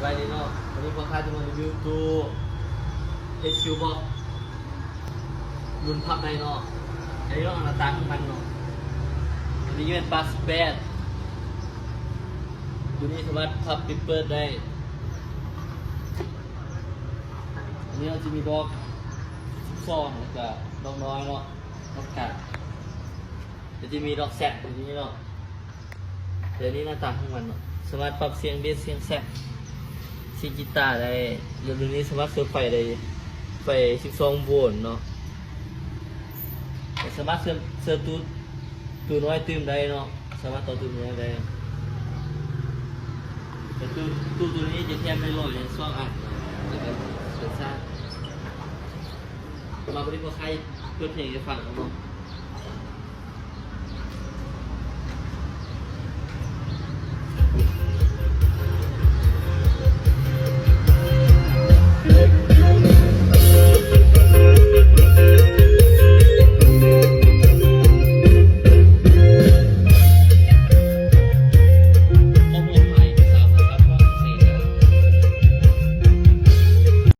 ສະບາຍດີເນາະ, ວັນນີ້ພວກຂ້າຈະມາຣີວິວຕູ້ ເອັດຄິວບັອກ ລຸ້ນພັບໃໝ່ເນາະ. ອັນນີ້ເນາະ ໜ້າຕາຂອງມັນເນາະ, ອັນນີ້ແມ່ນປາກສິບແປດ. ໂຕນີ້ສາມາດພັບປິດເປີດໄດ້. ອັນນີ້ເຮົາຈະມີດອກສິບສອງ ແລ້ວກະດອກນ້ອຍເນາະ, ດອກກາງ. ແລ້ວຈະມີດອກແຊັກຢູ່ນີ້ເນາະ. ແຕ່ນີ້ໜ້າຕາຂອງມັນເນາະ, ສາມາດປັບສຽງເບສ ສຽງແຊັກ ສຽງກີຕາໄດ້. ແລ້ວໂຕນີ້ສາມາດເຊື່ອມໄຟໄດ້, ໄຟສິບສອງໂວນເນາະ. ແລ້ວສາມາດເຊື່ອມ ເຊື່ອມຕູ້ ຕູ້ນ້ອຍຕື່ມໄດ້ເນາະ, ສາມາດຕໍ່ຕູ້ຕູ້ນ້ອຍໄດ້. ແລ້ວຕູ້ ຕູ້ໂຕນີ້ຈະແຖມໄດ້ຫຼອຍສອງອັນ, ແລ້ວກະເປີດສາຍ. ມາ ບັດນີ້ພວກຂ້າເປີດເພງໃຫ້ຟັງເນາະ.